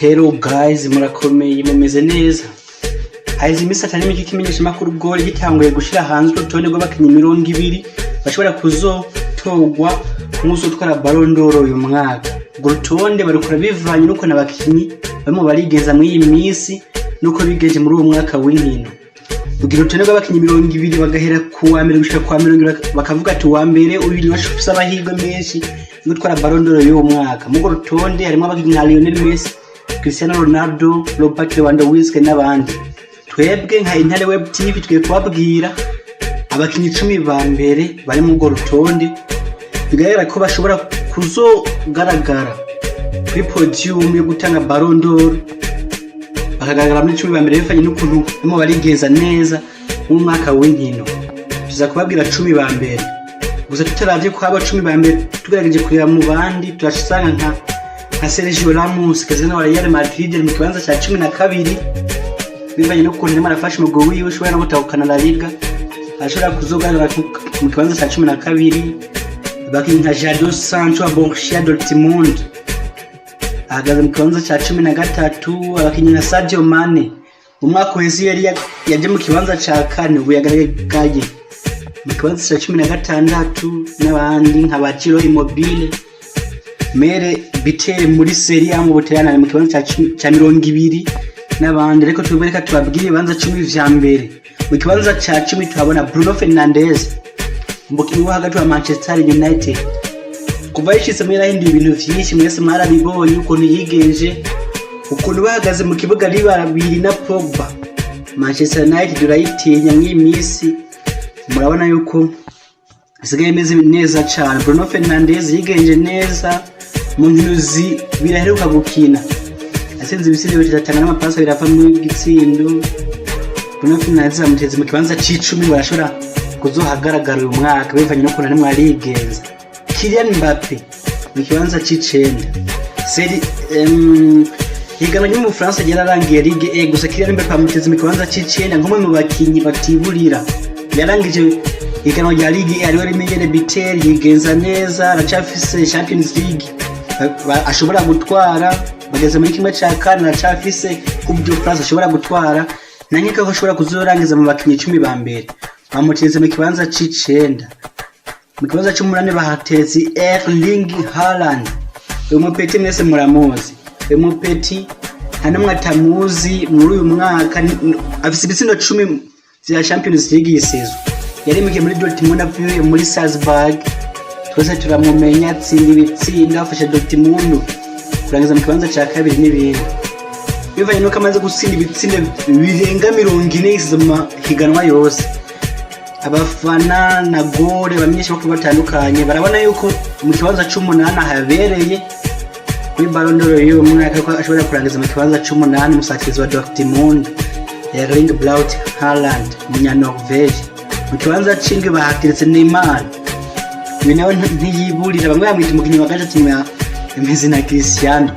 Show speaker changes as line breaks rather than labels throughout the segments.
Hello guys, murakomeye, mumeze neza? Haheze iminsi atari mike ikimenyeshamakuru Goal gitanguye gushira hanze urutonde rw'abakinyi 20 bashobora kuzotorwa nk'uzotwara Ballon d'Or uyu mwaka. Urwo rutonde barukora bivanye n'ukuntu abakinyi barimo barigeza muri iyi minsi n'uko bigeje muri uwo mwaka w'inkino. Rugira urutonde rw'abakinyi 20, bagahera ku wa mbere gushika ku wa 20, bakavuga ati uwa mbere uyu niwe afise amahirwe menshi yo gutwara Ballon d'Or y'uwo mwaka. Muri urwo rutonde harimwo abakinyi nka Lionel Messi, Cristiano Ronaldo, Robert Lewandowski n'abandi. Twebwe nka Intare Web TV tugiye kubabwira abakinyi 10 ba mbere bari muri urwo rutonde bigaragara ko bashobora kuzogaragara kuri podium yo gutanga Ballon d'Or, bakagaragara muri 10 ba mbere bivanye n'ukuntu barimo barigeza neza mu mwaka w'inkino. Tuza kubabwira 10 ba mbere gusa, tutaravye ko abo 10 ba mbere, tugerageje kureba mu bandi turasanga nka Sergio Ramos, kapiteni wa Real Madrid, ari mu kibanza ca 12 bivanye n'ukuntu arimo arafasha umugwi wiwe ushobora no gutahukana La Liga, ashobora kuzogaragara mu kibanza ca 12. Abakinyi nka Jadon Sancho wa Borussia Dortmund ahagaze mu kibanza ca 13. Abakinyi nka Sadio Mane, mu mwaka uheze yari yaje mu kibanza ca kane, ubu yagaragaye mu kibanza ca 16, n'abandi nka ba Ciro Immobile, meilleur buteur muri Serie A mu Butaliyani, ari mu kibanza ca 20 n'abandi. Ariko twebwe reka tubabwire ibibanza 10 vya mbere. Mu kibanza ca 10 tuhabona Bruno Fernandes, umukinyi wo hagati wa Manchester United. Kuva yishitse yarahinduye ibintu vyinshi, mwese mwarabibonye ukuntu yigenje, ukuntu bahagaze mu kibuga ari babiri na Pogba. Manchester United urayitinya mw'iyi minsi, murabona yuko isigaye imeze neza cane. Bruno Fernandes yigenje neza mu nkino zibiri aheruka gukina, atsinze ibitsindo bitatu, atanga n'amapasi abiri avamwo igitsindo. Bruno Fernandes bamuteze mu kibanza c'icumi, barashobora kuzohagaragara uyu mwaka bivanye n'ukuntu arimwo arigenza. Kylian Mbappe mu kibanza c'icenda. Seri higanwa ryo mu Bufaransa ryararangiye, Ligue 1, gusa Kylian Mbappe bamuteze mu kibanza c'icenda nk'umwe mu bakinyi batiburira. Yarangije higanwa rya Ligue 1 ariwe meilleur buteur, yigenza neza, aracafise Champions League ashobora gutwara, bageze muri kimwe ca kane, aracafise Coupe de France ashobora gutwara, na nkeka ko ashobora kuzorangiza mu bakinyi 10 ba mbere. Bamuteze mu kibanza c'icenda. Mu kibanza c'umunani bahatetse Erling Haaland. Uyu mupeti mwese muramuzi, uyu mupeti nta n'umwe atamuzi. Muri uyu mwaka afise ibitsindo 10 vya Champions League iyi saison. Yarimukiye muri Dortmund avuye muri Salzburg, twese turamumenya, atsinda ibitsindo, afasha Dortmund kurangiza mu kibanza ca kabiri n'ibindi, bivanye nuko amaze gutsinda ibitsindo birenga 40 yisize mu mahiganwa yose. Abafana na Goal, abamenyeshamakuru batandukanye barabona yuko mu kibanza c'umunani habereye kuri Ballon d'Or y'uyu mwaka, ko ashobora kurangiza mu kibanza c'umunani, umusatirizi wa Dortmund Erling Braut Haaland, umunya Norvege. Mu kibanza c'indwi bahateretse Neymar. Uyu nawe ntiyiburira, bamwe bamwita umukinyi wa gatatu inyuma ya Messi na Cristiano.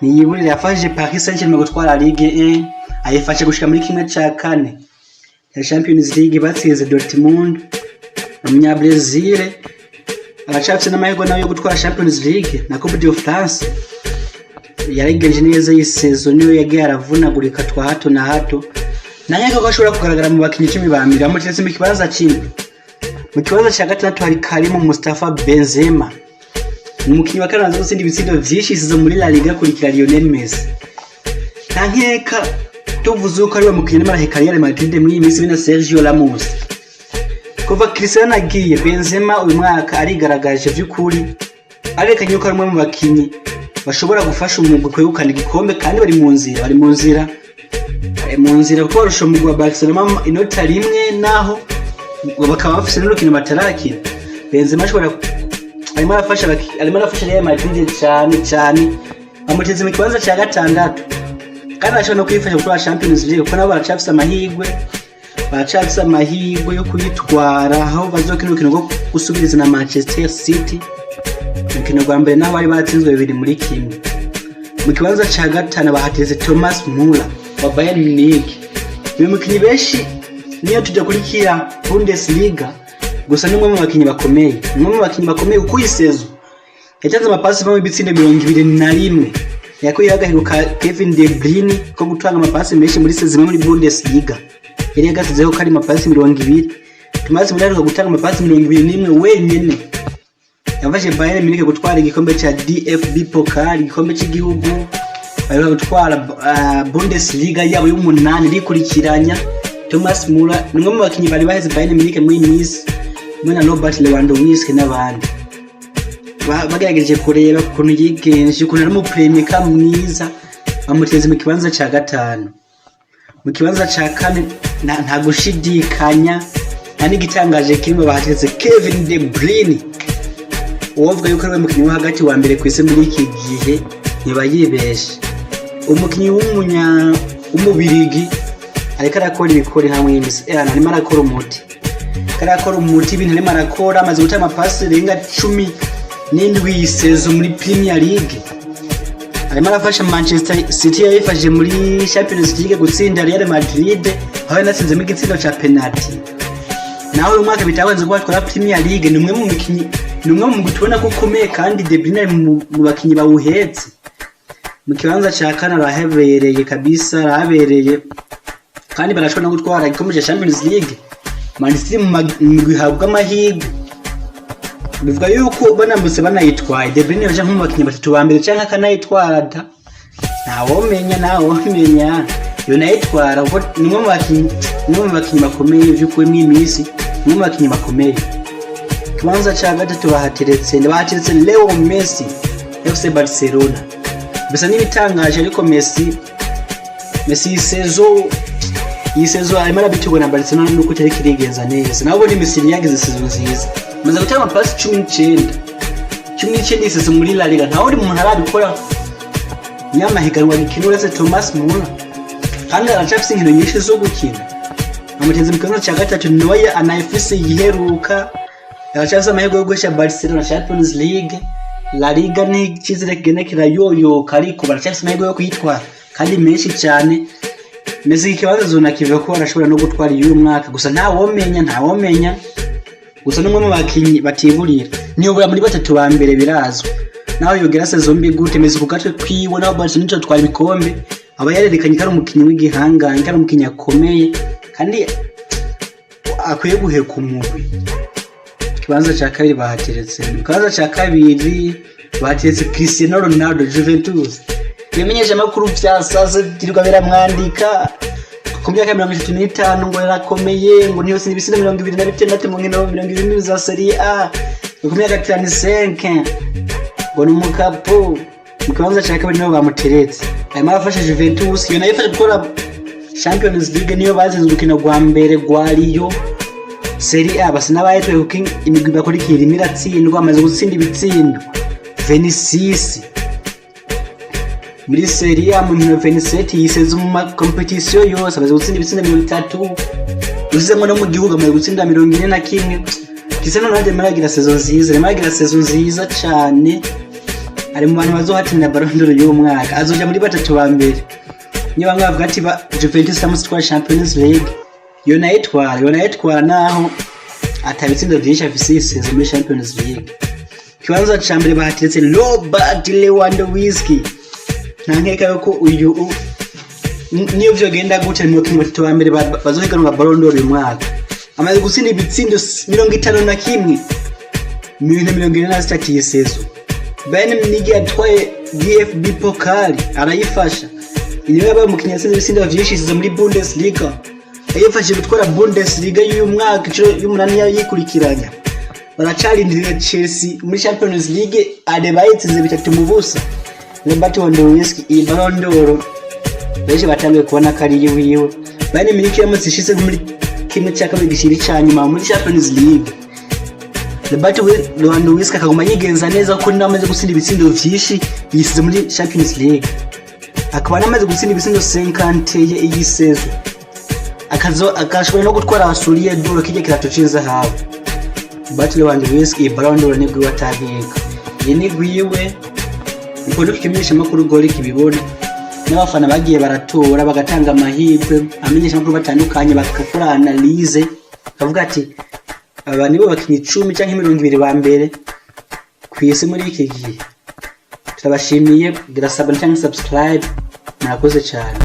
Ntiyiburira, yafashije Paris Saint-Germain gutwara Ligue 1, ayifasha gushika muri kimwe ca kane ya Champions League, batsinze Dortmund. Umunya-Brazil aracafise n'amahirwe nawe yo gutwara Champions League na Coupe de France. Yarigenje neza iyi saison, niyo yagiye aravunagurika twa hato na hato, naye ko ashobora kugaragara mu bakinyi 10 ba mbere, bamuteretse mu kibanza c'indwi. Mu kibanza ca gatandatu hari Karim Mustafa Benzema, ni umukinyi wa kane amaze gutsinda ibitsindo vyinshi isize muri La Liga, akurikira Lionel Messi. Nta nkeka tuvuze uko ariwe mukinyi arimo araheka Real Madrid muri iyi minsi bina Sergio Ramos. Kuva Cristiano agiye, Benzema uyu mwaka arigaragaje vy'ukuri, arerekanye yuko ari umwe mu bakinyi bashobora gufasha umugwi kwegukana igikombe, kandi bari mu nzira, bari mu nzira, bari mu nzira, kuko barusha umugwi wa Barcelona inota rimwe, naho bakaba bafise n'urukino batarakina. Benzema ashobora, arimo arafasha Real Madrid cyane cyane, bamuteze mu kibanza cya gatandatu, kandi arashobora no kwifasha gutwara Champions League, kuko nabo baracafise amahirwe, baracafise amahirwe yo kuyitwara, aho bazokina urukino rwo gusubiriza na Manchester City, urukino rwa mbere naho bari batsinzwe 2-1. Mu kibanza ca gatanu bahateze Thomas Muller wa Bayern Munich. Uyu mukinyi benshi niyo tudakurikira Bundesliga gusa, ni umwe mu bakinyi bakomeye, ni umwe mu bakinyi bakomeye, kuko iyi saison yatanze amapasi avamo ibitsindo 21. Yakuyeho agahigo ka Kevin De Bruyne ko gutanga amapasi menshi muri saison imwe muri Bundesliga. Yari yagasizeho ko ari amapasi 20. Thomas Müller aheruka gutanga amapasi 21 wenyene. Yafashe Bayern Munich gutwara igikombe ca DFB Pokal, igikombe c'igihugu. Baheruka gutwara Bundesliga yabo y'umunani rikurikiranya. Thomas Müller ni umwe mu bakinyi bari baheze Bayern Munich muri iyi minsi, hamwe na Robert Lewandowski n'abandi. Bagerageje kureba ukuntu yigenje, ukuntu ari umu playmaker mwiza, bamuteze mu kibanza ca gatanu. Mu kibanza ca kane, nta gushidikanya, nta n'igitangaje kirimo, bahateze Kevin De Bruyne. Uwovuga yuko ariwe mukinyi wo hagati wa mbere kw'isi muri iki gihe ntiba yibeshe. Umukinyi w'umubirigi ariko arakora ibikora hamwe y'imisi, arimo arakora umuti, ariko arakora umuti, ibintu arimo arakora. Amaze gutanga amapasi arenga 17 iyi saison muri Premier League. Arimo arafasha Manchester City, yayifashe muri Champions League gutsinda Real Madrid, aho yanatsinzemo igitsindo ca penalty. Naho uyu mwaka bitabanze kuba batwara Premier League, ni umwe mu mikinyi, ni umwe mu tubona ko ukomeye, kandi De Bruyne ari mu bakinyi bawuhetse. Mu kibanza ca kane arahabereye kabisa, arahabereye, kandi barashobora no gutwara igikombe ca Champions League. Man City mu migwi ihabwa amahirwe, bivuga yuko banambutse banayitwaye, De Bruyne yoja nko mu bakinyi batatu ba mbere canke akanayitwara da. Ntawomenya, ntawomenya, yo nayitwara, kuko ni umwe mu bakinyi, ni umwe mu bakinyi bakomeye vy'ukuri mw'iyi minsi, ni umwe mu bakinyi bakomeye. Ikibanza ca gatatu bahateretse Leo Messi, FC Barcelona. Bisa n'ibitangaje, ariko Messi iyi saison arimo arabitegwa na Barcelona, nuko itariko irigenza neza. Naho ubundi Messi yagize saison nziza, amaze gutanga amapasi 19, 19 iyi saison muri La Liga. Nta wundi muntu arabikora nyamahiganwa gikina uretse Thomas Müller, kandi aracafise inkino nyinshi zo gukina. Amuteze mu kibanza ca gatatu, niwe anayifise yiheruka. Aracafise amahirwe yo guhesha Barcelona Champions League. La Liga ni icizere kigenda kirayoyoka, ariko baracafise amahirwe yo kuyitwara kandi menshi cyane. Messi ikibanza zona kivuga ko arashobora no gutwara uyu mwaka, gusa ntawomenya, ntawomenya. Gusa n'umwe mu bakinyi batiburira, niyobora muri batatu ba mbere, birazwi. Naho yogera saison mbi gute, Messi ku gatwe kwiwe, naho Barcelona itotwara ibikombe, aba yarerekanye ko ari umukinyi w'igihangange, ko ari umukinyi akomeye kandi akwiye guheka umugwi. Ikibanza ca kabiri bahateretse, mu kibanza ca kabiri bahateretse Cristiano Ronaldo, Juventus. Ibimenyesha makuru vyasaze, vyirirwa biramwandika. Ku myaka 35 ngo yarakomeye, ngo ntiyotsinda ibitsindo 26 mu nkino 20 za Serie A. Ngo ku myaka 35 ngo ni umukapo. Mu kibanza ca kabiri niho bamuteretse. Arimo arafasha Juventus, iyo nayo ifasha gukora Champions League, niyo batsinze urukino rwa mbere rwa Lyon. Serie A basa n'abayitwaye, kuko imigwi bakurikira irimo iratsindwa. Amaze gutsinda ibitsindo 26 muri Serie A mu nkino 27 iyi saison. Mu makompetisiyo yose amaze gutsinda ibitsindo 30, usizemo no mu gihugu amaze gutsinda 41. Cristiano Ronaldo arimo aragira saison nziza, arimo aragira saison nziza cane. Ari mu bantu bazohatanira Ballon d'Or y'uwo mwaka, azoja muri batatu ba mbere. Niyo bamwe bavuga ati ba Juventus iramutse itwara Champions League, yo nayitwara, yo nayitwara, naho atabitsindo vyinshi afise iyi saison muri Champions League. Ikibanza ca mbere bahateretse Robert Lewandowski. Nta nkeka yuko uyu niyo vyogenda gute, mu bakinyi batatu ba mbere bazohiganwa Ballon d'Or uyu mwaka. Amaze gutsinda ibitsindo 51 mu bintu 43 iyi saison. Bayern Munich yatwaye DFB Pokal, arayifasha. Niwe yabaye umukinnyi yatsinze ibitsindo vyinshi isize muri Bundesliga, yayifashije gutwara Bundesliga y'uyu mwaka inshuro y'umunani yikurikiranya. Baracarindiriye Chelsea muri Champions League, ade bayitsinze 3-0. Robert Lewandowski, iyi Ballon d'Or benshi batanguye kubona ko ari iyiwiwe. Bayern Munich iramutse ishize nko muri kimwe cya kabiri gishira ica nyuma muri Champions League, Robert Lewandowski akaguma yigenza neza, kuko niwe amaze gutsinda ibitsindo vyinshi yisize muri Champions League, akaba anamaze gutsinda ibitsindo 50 iyi saison, akazo akashobora no gutwara Soulier d'Or, kijya kirato c'inzahabu. Robert Lewandowski, iyi Ballon d'Or ni gwiwe atankeka, iyi ni gwiwe. Niko ikimenyesha makuru Goli kibibona, n'abafana bagiye baratora bagatanga amahirwe, amenyesha makuru batandukanye bagakora analyse, bakavuga ati aba nibo bakinyi 10 canke 20 ba mbere kw'isi muri iki gihe. Turabashimiye, gira s'abonner cyangwa subscribe. Murakoze cyane.